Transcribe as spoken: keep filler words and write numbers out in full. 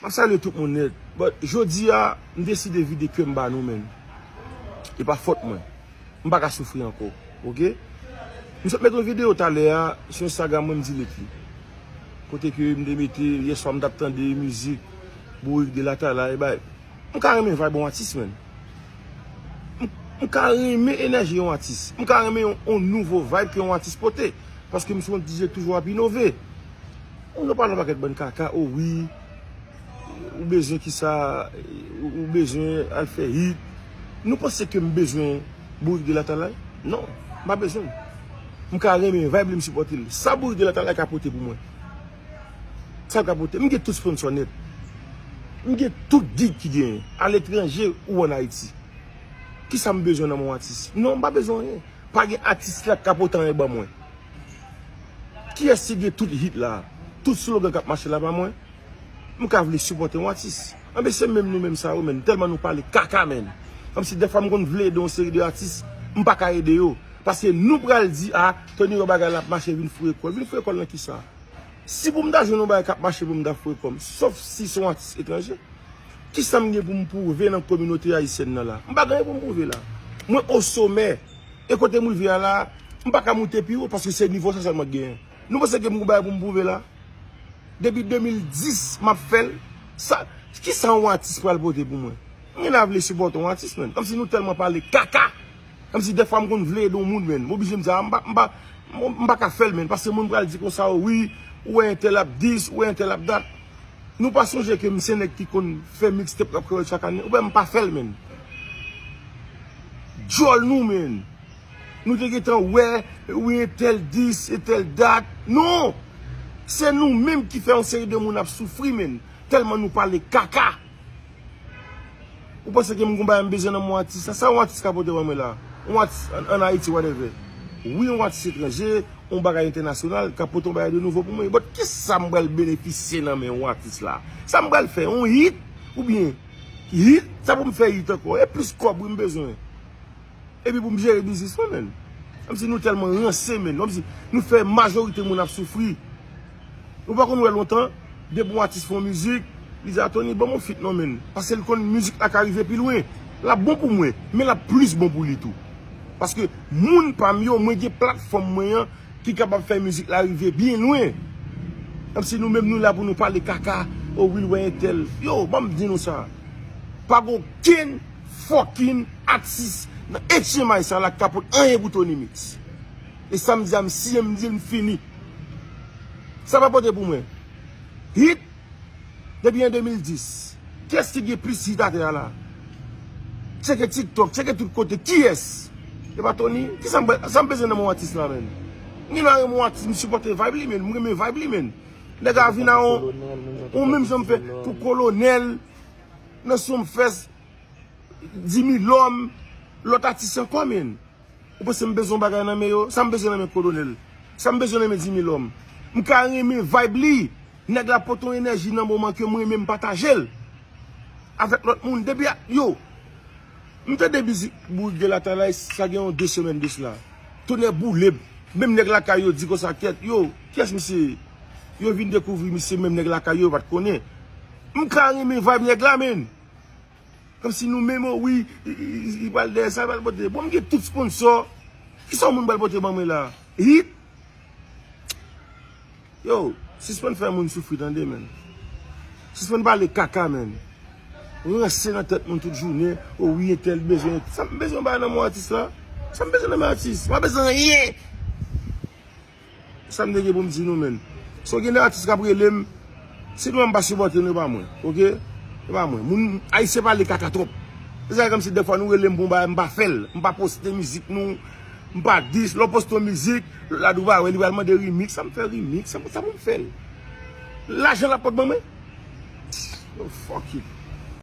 M ap salye tout moun nèt. But, jodi a, m deside vide kè m ba nou, menn. E pa fòt mwen. M pa ka soufri ankò. Oke? M sot met yon videyo talè a sou Instagram mwen, m delete li. Kote ke m te mete, yèswa m t ap tande mizik Bourik de Latalay, bay. M ka renmen vibe yon atis, menn. M, m ka renmen enèji yon atis. M ka renmen yon, yon nouvo vibe ke yon atis pote. Paske m se yon D J toujou ap inove. Moun yo pale yon pakèt bann kaka, o wi, ou bezwen kisa, ou, ou bezwen al fè hit. Nou panse ke m bezwen Bourik de Latalay? Non, m pa bezwen l. M ka renmen vibe li, m sipòte l. Sa Bourik de Latalay ka pote pou mwen? Sa l ka pote? M gen tout sponsò nèt. M gen tout gig ki genyen, aletranje ou ann Ayiti. Kisa m bezwen nan men yon atis? Non, m pa bezwen anyen. Pa gen atis la k ka pote anyen ban mwen. Kiyès ki gen tout hit la? Tout slogan k ap mache la pa mwen? M ka vle sipòte yon atis. Anben, se menm nou menm sa yo, menn. Tèlman nou pale kaka, menn. Kòmsi dèfwa m konn vle ede yon seri de atis, m pa ka ede yo. Paske nou pral di, a, Tony, yon bagay la ap mache, vin foure kò l. Vin foure kò l nan kisa? Si pou m ta jwenn yon bagay k ap mache pou m ta foure kò m, sòf si se yon atis etranje, kisa m gen pou m pwouve nan kominote ayisyèn nan la? M pa gen anyen pou m pwouve la. Mwen o somè. E kote m rive a la, m pa ka moute pi wo, paske se nivo sa sèlman k genyen. Nou panse ke m gen bagay pou m pwouve la? Depi de mil dis, m ap fè l. Sa, kisa yon atis pral pote pou mwen? M gen a vle sipòte yon atis, menn. Kòmsi nou tèlman pale kaka. Kòmsi dèfwa m konn vle ede yon moun, menn. M oblije m di, a, m pa, m pa, m, m pa ka fè l, menn. Paske moun pral di konsa, o wi, ou wè entèl ap dis, ou wè entèl ap dat. Nou pa sonje ke m se nèg ki konn fè mixtape k ap kreyòl chak ane? Ou wè m pa fè l, menn. Djòl nou, menn. Nou te gentan wè, wi, entèl dis, entèl dat. Non! Se nou menm ki fè yon seri de moun ap soufri, menn. Tèlman nou pale kaka. Ou panse ke m gon bagay m bezwen nan men yon atis la? Sa yon atis ka pote ban mwen la? Yon atis ann, ann Ayiti, whatever. Wi, yon atis etranje, yon bagay entènasyonal, ka pote yon bagay de nouvo pou mwen. But kisa m pral benefisye nan men yon atis la? Sa m pral fè? Yon hit? Oubyen hit? Sa pou m fè hit ankò? E plis kòb wi m bezwen. Epi pou m jere biznis mwen, menn. Kòmsi nou tèlman ranse, menn. Kòmsi nou fè majorite moun ap soufri. Ou pa konn wè lontan, depi yon atis fè yon mizik, li di, a, Tony, ban m yon feat non, menn. Paske l konn mizik la ka rive pi lwen. L ap bon pou mwen, men l ap plis bon pou li tou. Paske moun pa m yo, mwen gen platfòm mwen an ki kapab fè mizik la rive byen lwen. Kòmsi nou menm nou la pou nou pale kaka, o wi l wè entèl. Yo, ban m di nou sa. Pa gen okenn fucking atis nan H M I sa la k ka pote anyen pou Tony Mix. E sa m di a, m siyen, m di l, m fini. Sa pa pote pou mwen. Hit, depi an de mil dis. Kiyès ki gen plis hit atè a la? Tcheke TikTok, tcheke tout kote. Kiyès? E pa Tony? Kisa m, sa m bezwen nan men yon atis la, menn? M gen dwa renmen yon atis, m sipòte vibe li, menn. M renmen vibe li, menn. Nèg a vin a yon, yon menm jan m fè pou Kolonèl, nan Sumfest, Dimi Lòm, lòt atis ankò, menn. Ou panse m bezwen yon bagay nan men yo? Sa m bezwen nan men Kolonèl? Sa m bezwen nan men Dimi Lòm? M ka renmen vibe li. Nèg la pote yon enèji nan moman ke mwen menm pataje l avèk lòt moun. Depi a, yo, m tande mizik Bourik de Latalay, sa gen yon de semèn de sila. Tonnè boule m. Menm nèg lakay yo di konsa, kyèt, yo, kiyès misye ye? Yo vin dekouvri misye, menm nèg lakay yo, yo pa t konnen. M ka renmen vibe nèg la, menn. Kòmsi nou menm, o wi, li, li, li pral dèyè sa, li pral pote. Bon, m gen tout sponsò. Kisa yon moun pral pote ban mwen la? Hit? Yo, sispann fè moun soufri, tande, menn. Sispann pale kaka, menn. Ranse nan tèt moun tout jounen. O wi, entèl bezwen. Sa m bezwen bay nan men atis la? Sa m bezwen nan men atis? M pa bezwen anyen. Sa m te gen pou m di nou, menn. Si w gen de atis k ap rele m, si nou menm pa sipòte nou, e pa mwen, oke? E pa mwen. Moun ayisyen pale kaka twòp. Se sa kòmsi dèfwa nou rele m pou yon bagay, m pa fè l. M pa poste mizik nou, m pa dis. Lè w poste yon mizik, lòt la di w pa wè, li pral mande remix. Sa m fè remix? Sa, sa pou m fè l? Lajan l ap pot ban mwen? Oh, fuck it.